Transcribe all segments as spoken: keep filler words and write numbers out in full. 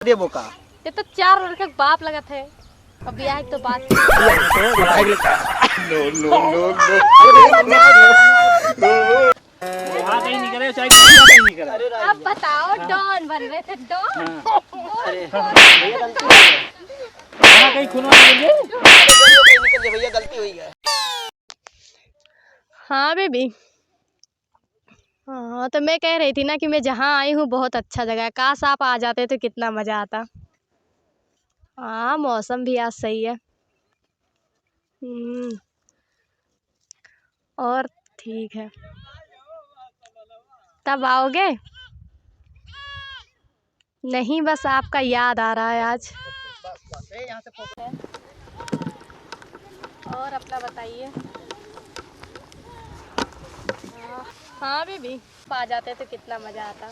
देबो का? ये तो चार लड़के के बाप लगत है। अब ब्याह के तो बात। वहाँ कहीं नहीं करे, चाहे कहीं नहीं करे। अब बताओ, डॉन बन रहे थे, डॉन। हाँ। अरे, भैया, गलती हो गई। वहाँ कहीं खून वाला बन गए? निकल गया भैया, गलती हो गई है। हाँ बेबी, हाँ, तो मैं कह रही थी ना कि मैं जहाँ आई हूँ, बहुत अच्छा जगह है। काश आप आ जाते तो कितना मज़ा आता। हाँ, मौसम भी आज सही है। हम्म, और ठीक है। तब आओगे? नहीं, बस आपका याद आ रहा है आज। और अपना बताइए। हाँ बेबी, आ जाते तो कितना मजा आता।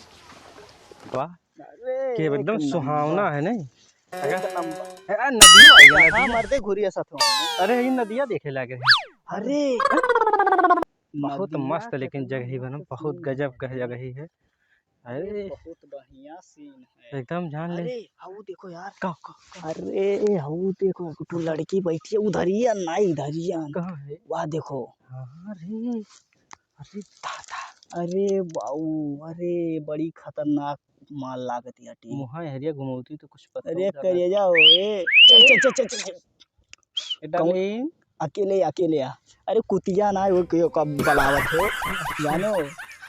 वाह, अरे, कि एकदम एकदम सुहावना है, नहीं? एक नंबर। ए, आ, नदिया आ गया, हाँ, नदिया। मर्दे घुरिया साथ हो। अरे, ये नदिया देखे लागे। अरे, बहुत नदिया मस्त, लेकिन जगही बनम, बहुत गजब का जगही है। अरे, बहुत बढ़िया scene है। एकदम जान ले। अरे, हऊ देखो यार। का, का, का? अरे, हऊ देखो, एक ठो लड़की बैठी है, उधरिया ना, इधरिया। कहाँ है? वहाँ देखो। अरे, अरे दादा। अरे बाऊ, अरे बड़ी खतरनाक माल लागत है टीम। मुहा हरिया घुमौती तो कुछ पता अरे नहीं चला। करेजा हो, ए। चल, चल, चल, चल, चल, चल। ए, कौन? डार्लिंग। अकेले, अकेले आ। अरे कुतिया ना हो, क्यों कब बलावत हो? जानो,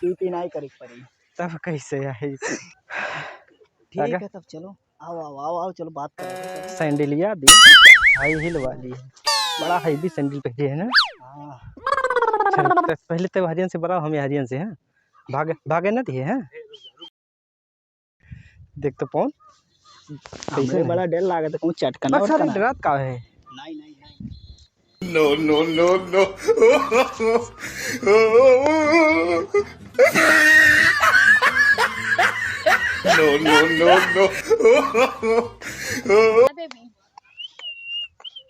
ई पी नाई करे के पड़ी। तब कैसे आई? ठीक अगर है, तब चलो। आओ, आओ, आओ, आओ, चलो बात करो। सैंडलिया दी, high heel वाली है। बड़ा heavy सैंडल पहने है ना? हाँ। चल, त-, पहले तो हरियन से बड़ा, हम हरियन से हैं। भागे, भागे ना दिए हैं। देख तो पवन। हमरे कैसे नहीं? बड़ा डर लागत है, कहूँ चटकना बस सारे वटकना। डरात का है? नहीं, नहीं, नहीं। No, no, no, no। No, no, no, no। बेबी,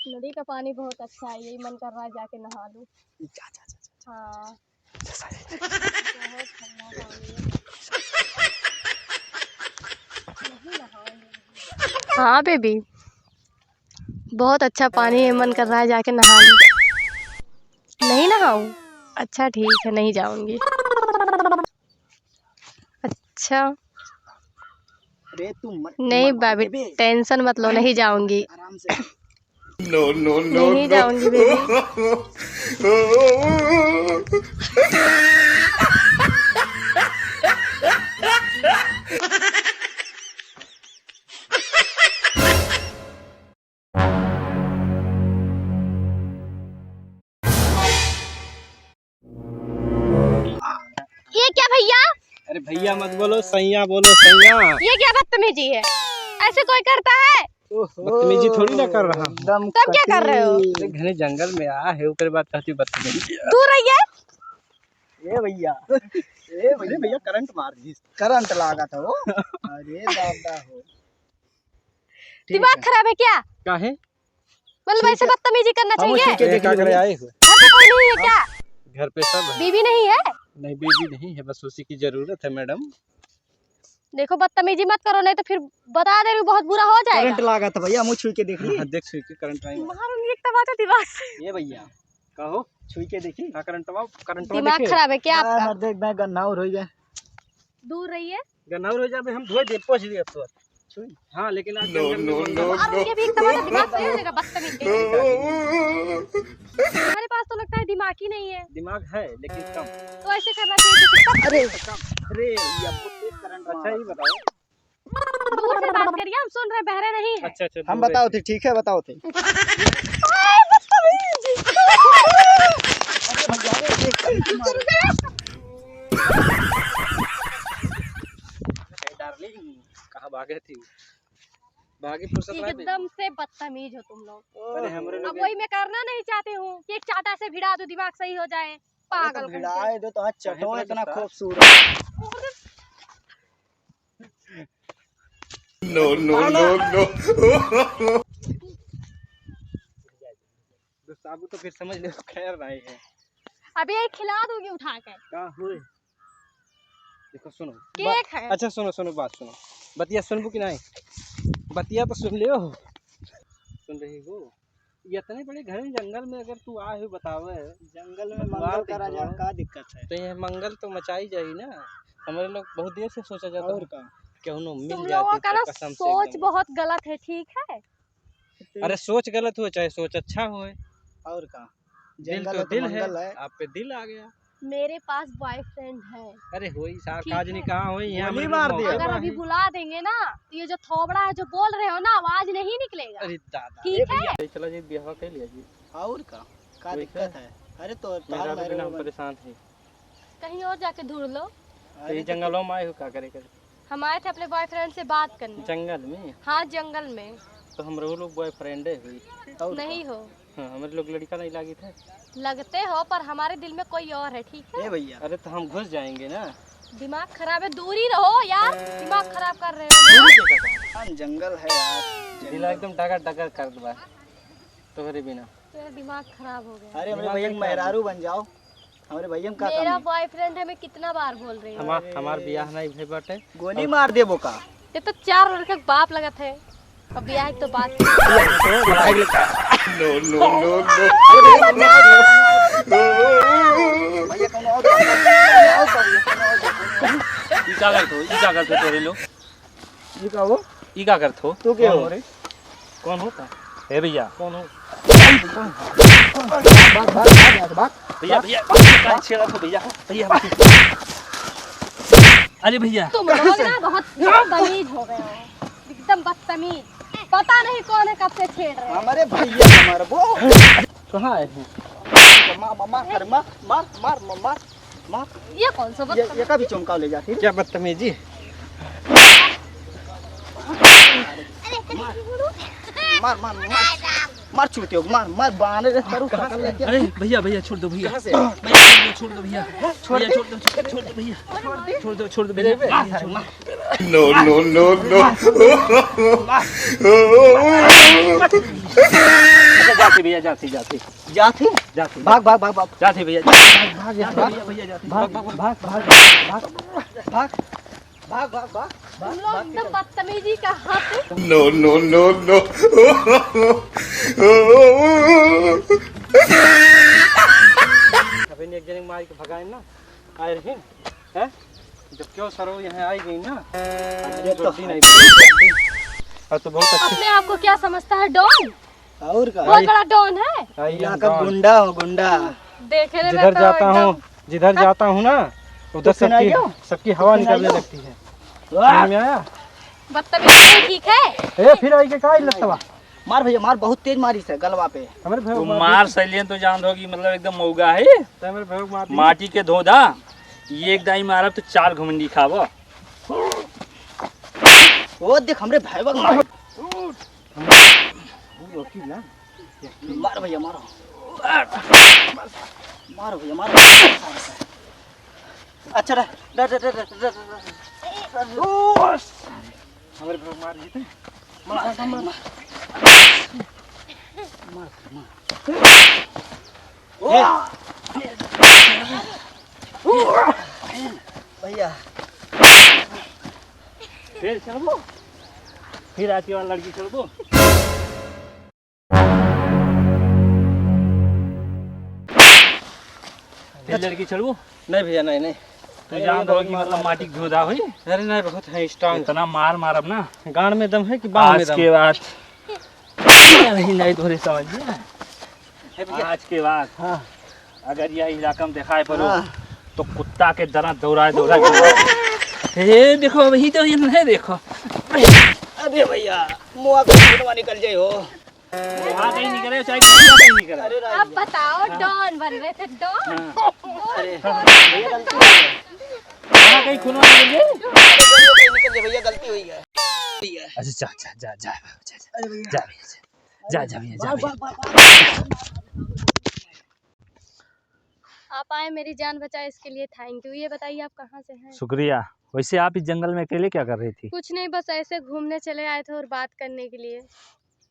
नदी का पानी बहुत अच्छा है, यही मन कर रहा है जाके नहा लूं। जा, जा, जा, जा। हाँ। बहुत ठंडा पानी है। नहीं नहाऊंगी। हाँ बेबी, बहुत अच्छा पानी है, मन कर रहा है जाके नहा लूं। नहीं नहाऊं? अच्छा ठीक है, नहीं जाऊंगी। अच्छा। अरे तू मत, नहीं मत भाभी, बेबे। Tension मत लो, नहीं जाऊंगी। आराम से। No, no, no, नहीं no। जाऊंगी बेबी। ये क्या भैया? अरे भैया मत बोलो, सैया बोलो, सैया। ये क्या बदतमीजी है? ऐसे कोई करता है? ओहो, बदतमीजी थोड़ी ना कर रहा हूँ। एकदम तब क्या कर रहे हो? कटी। अरे घने जंगल में आ है, ओकरे बाद कहती बदतमीजी। दूर रहिए। ए भैया, ए भैया, करंट मार दी। करंट लागत हो। अरे दादा हो। ठीक दिमाग है। खराब है क्या? काहे? मतलब छुई ऐसे के बदतमीजी करना हम चाहिए? छुई के ए, देख का ली करे होगी। आए हो? घर पे कोई नहीं है क्या? घर पे सब है। बीवी नहीं है? नहीं, बीवी नहीं है, बस उसी की जरूरत है मैडम। देखो बदतमीजी मत करो, नहीं तो फिर बता दे रही हूँ, बहुत बुरा हो जाएगा। करंट लागत है भैया, हम छुई के देख ली। हाँ, देख छुई के करंट आई। मारूंगी एक तमाचा दिमाग से। ये भैया, कहो। छुई के देखी। हाँ, करंटवा, करंटवा दिमाग देखे? खराब है क्या हाँ, आपका? मर्दे, एकदम गन्नाउर हो गया। दूर रहिए। गन्नाउर हो जाबे, हम धोए दे, पोंछ दिए अब तो। छुई? हाँ, लेकिन आज no, जंगल में no, बंदर no, अब no। ये भी एक तमाचा दिमाग सही हो जाएगा, बदतमीज कहीं का। तुम्हारे पास तो लगता है दिमाग ही नहीं है। दिमाग है, लेकिन कम। तो ऐसे करना चाहिए कि अरे, अरे, ये बहुत तेज करंट मारा। अच्छा, ये बताओ। दूर से बात करिए, हम सुन रहे, बहरे नहीं है। अच्छा, अच्छा, हम दूर है। बताओ थे, ठीक है, बताओ थे। अरे भैया, अरे, देख, अरे, डार्लिंग, कहाँ भागे थी? भागे फुर्सत ना दे। एकदम से बदतमीज हो तुम लोग। अरे, हमरे अब लोग वही मैं करना नहीं चाहती हूँ कि एक चाटा से भिड़ा दो, दिमाग सही हो जाए। अरे, तो पागल कहीं के। भिड़ाए दो, तो आज चटो काहे इतना इतना गुस्सा? खूबसूरत। No, no, no, no। दोस्त, आपको तो फिर समझ लो, खैर नहीं है। अभी यही खिला दूंगी उठा के। का होए? देखो, सुनो। केक बा-, है। अच्छा, सुनो, सुनो, बात सुनो। बतिया सुनबू कि नहीं? बतिया तो सुन लियो। सुन रही हो? इतने बड़े घने जंगल में अगर तू आए हो बतावे, जंगल में बतवार मंगल करा देखो। जा, का दिक्कत है? तो ये मंगल तो मचाई जाई ना। हमारे लोग बहुत देर से सोचा जाता और है। का? केहूनो मिल तुम जाती लोगों का तो ना कसम से सोच एकदम। बहुत गलत है, ठीक है? अरे सोच गलत हो चाहे सोच अच्छा होए, और का? दिल जंगल तो है तो दिल है, मंगल है। आप पे दिल आ गया। मेरे पास बॉयफ्रेंड है। अरे होई सार ठीक काज है। नहीं कहाँ होई, यहाँ गोली हमारे मार लोग दिया। मौके अगर पर अभी हैं। बुला देंगे ना, तो ये जो थोबड़ा है जो बोल रहे हो ना, आवाज नहीं निकलेगा। अरे दादा। ठीक ए है? भैया, चला जी, ब्याह कर लिया जी। और का? का वैसे दिक्कत है? अरे तो मेरा तार भी बिना हम परेशान थे। कहीं और जाके ढूंढ लो। तो ये अरे तो जंगलों में आए हो का करे करे? हम आए थे अपने बॉयफ्रेंड से बात करने। जंगल में? हाँ, जंगल में। तो हम रहो लोग बॉयफ्रेंड है हुई। और नहीं का? हो। हाँ, हमारे लोग लड़का नहीं लागी थे। लगते हो, पर हमारे दिल में कोई और है, ठीक है? ए भैया। अरे तो हम घुस जाएंगे ना। दिमाग खराब है, दूर ही रहो यार, दिमाग खराब कर रहे हो। दूर ही देखा था। हाँ, जंगल है यार, दिला जंगल। एकदम डगर डगर कर दबा तोहरे बिना। तेरा दिमाग खराब हो गया। अरे, हमारे दिमाग भैया नहीं के खराब मेहरारू बन जाओ। हमारे भैया में का मेरा कमी? बॉयफ्रेंड है, मैं कितना बार बोल रही हूँ। हमार, हमारे हमार बियाह नहीं भे बाटे। गोली मार देबो का? ये तो चार लड़के के बाप लगत है। अब ब्याह की तो बात। No, no, no, no। भैया, कौनो और बात, कौनो और बात, कौनो और बात। ई का करत हो? ई का करत हो तोरे लोग? ई का हो? ई का करत हो? तू के हो? कौन हो रे? कौन होता? ए भैया। कौन हो? भाग, भाग, भाग, भाग, भाग। भैया, भैया, काहे छेड़त हो भैया? भैया, भैया। अरे भैया। तुम लोग ना बहुत बदतमीज हो गए हो, एकदम बदतमीज। पता नहीं कौन है, कब से छेड़ रहे हो। हमारे भैया हमारे वो। कहाँ आए हैं? मार, मार, मार, मार, मार, मार, मार, मार। ये कौन सा ये, बदतमीज? ये का भी चमकाव ले जाती है? क्या बदतमीजी? मार, मार, मार, मार। मार चूतियो, मार, मार, बाने रे, करू कहाँ से? अरे भैया, भैया, छोड़ दो भैया। कहाँ से? भैया, छोड़ दो, छोड़ दो भैया। छोड़ भैया, दे। छोड़ दो, छोड़, छोड़ दो भैया। छोड़ दे। छोड़ दो, छोड़ दो भैया। मार, मार। No, no, no, no। अच्छा, जाते भैया, जाते, जाते। जाते? जाते। भाग, भाग, भाग, भाग। जाते भैया। भाग, भाग, जाते भाग। भैया, भैया, जाते। भाग, भाग, भाग, भाग, भाग, भाग। भाग, भाग, भाग, भाग, तुम लोग भाग, एकदम निकल। बदतमीजी का हद। No, no, no, no। अबे ने एक जने मार के भगाए ना, आए रही, हैं? जब क्यों सरो यहाँ आई गई ना, अरे तो जल्दी नहीं। और तो बहुत अच्छे। अपने आप को क्या समझता है, डॉन? और का? बहुत बड़ा डॉन है। आई इलाका डॉन। गुंडा हो, गुंडा। देखे रे जिधर मैं तो जाता हूँ, एकदम जिधर जाता हूँ ना, उधर तू फिर आई सबकी, हो? सबकी हवा निकलने लगती है। वाह! समझ में आया? बदतमीज नहीं ठीक है। ए, फिर आई के का इल्लत बा? मार भैया, मार, बहुत तेज मारी से गलवा पे। हमरे भैया तू मार मार दी। सैलियन तो जान दो कि मतलब एकदम मौगा है। तो हमरे भैया मार दी। माटी के धोधा, ये एक दाई मारब तो चार घुमंडी खाबो। ओ देख हमरे भैया मार। हम, हम वकील ना। मार भैया, मारो। मारो भैया, मारो। अच्छा, रे, रे, रे। ओ, हमारे भैया मार जीते। मार, मार, मार। मार, मार। ओ। भैया। फिर चलबो? फिर आके वाला लड़की चलबो? फिर लड़की चलबो? नहीं भैया, नहीं, नहीं। तू अरे, जान दो कि मतलब माटी के धोधा हुई? अरे नहीं, बहुत है strong। इतना मार मारब ना। गांड में दम है कि बांह में दम? आज के बाद नहीं, नहीं, तोरे समझ में। हे भैया। आज के बाद हाँ। अगर यह इलाका में दिखाई पड़ो, हाँ। तो कुत्ता के दरा दौड़ाए, दौड़ाए, दौड़ाए। हे, देखो, अभी तो ये नहीं देखो। अरे भैया, मुआ का खूनवा निकल जाए हो। वहाँ कहीं निकले, चाहे कहीं निकले। अरे राम। अब बताओ, डॉन बन रहे थे, डॉन? हाँ। अरे, भैया, गलती हो गई। वहाँ कहीं खूनवा निकल जाए। निकल जाए, भैया, गलती हुई है। अच्छा, जा, जा, जा, जा, जा, अरे भैया। जा, भैया, जा। जा, जा भैया, जा भैया। आप आए, मेरी जान बचाए, इसके लिए thank you। ये बताइए, आप कहाँ से हैं? शुक्रिया। वैसे आप इस जंगल में अकेले क्या कर रही थी? कुछ नहीं, बस ऐसे घूमने चले आए थे और बात करने के लिए।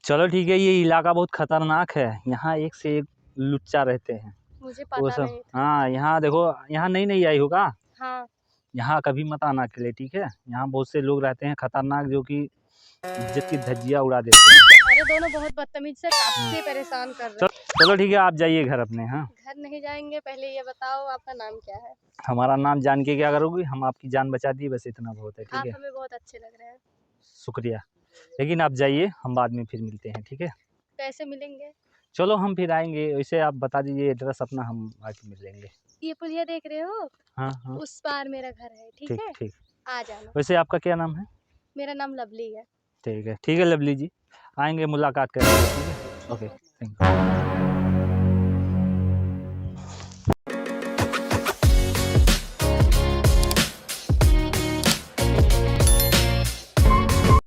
चलो ठीक है, ये इलाका बहुत खतरनाक है, यहाँ एक से एक लुच्चा रहते हैं। मुझे पता नहीं था। हाँ, यहाँ देखो, यहाँ नई नई आई होगा। हाँ। यहाँ कभी मत आना अकेले, ठीक है? यहाँ बहुत से लोग रहते हैं खतरनाक, जो कि इज्जत की धज्जियां उड़ा देते हैं। अरे, दोनों बहुत बदतमीज से, काफी परेशान कर रहे हैं। चलो, चलो, ठीक है, आप जाइए घर अपने। हाँ, घर नहीं जाएंगे, पहले ये बताओ, आपका नाम क्या है? हमारा नाम जान के क्या करोगी? हम आपकी जान बचा दी, बस इतना बहुत है, ठीक है? आप हमें बहुत अच्छे लग रहे हैं। शुक्रिया, लेकिन आप जाइए, हम बाद में फिर मिलते हैं, ठीक है? कैसे मिलेंगे? चलो, हम फिर आएंगे, वैसे आप बता दीजिए एड्रेस अपना, हम आके मिल लेंगे। ये पुलिया देख रहे हो? हाँ, हाँ। उस पार मेरा घर है, ठीक ठीक, है? ठीक। आ जाना। वैसे आपका क्या नाम है? मेरा नाम लवली है। ठीक है, ठीक है लवली जी, आएंगे, मुलाकात करेंगे, ठीक है? ओके, थैंक यू।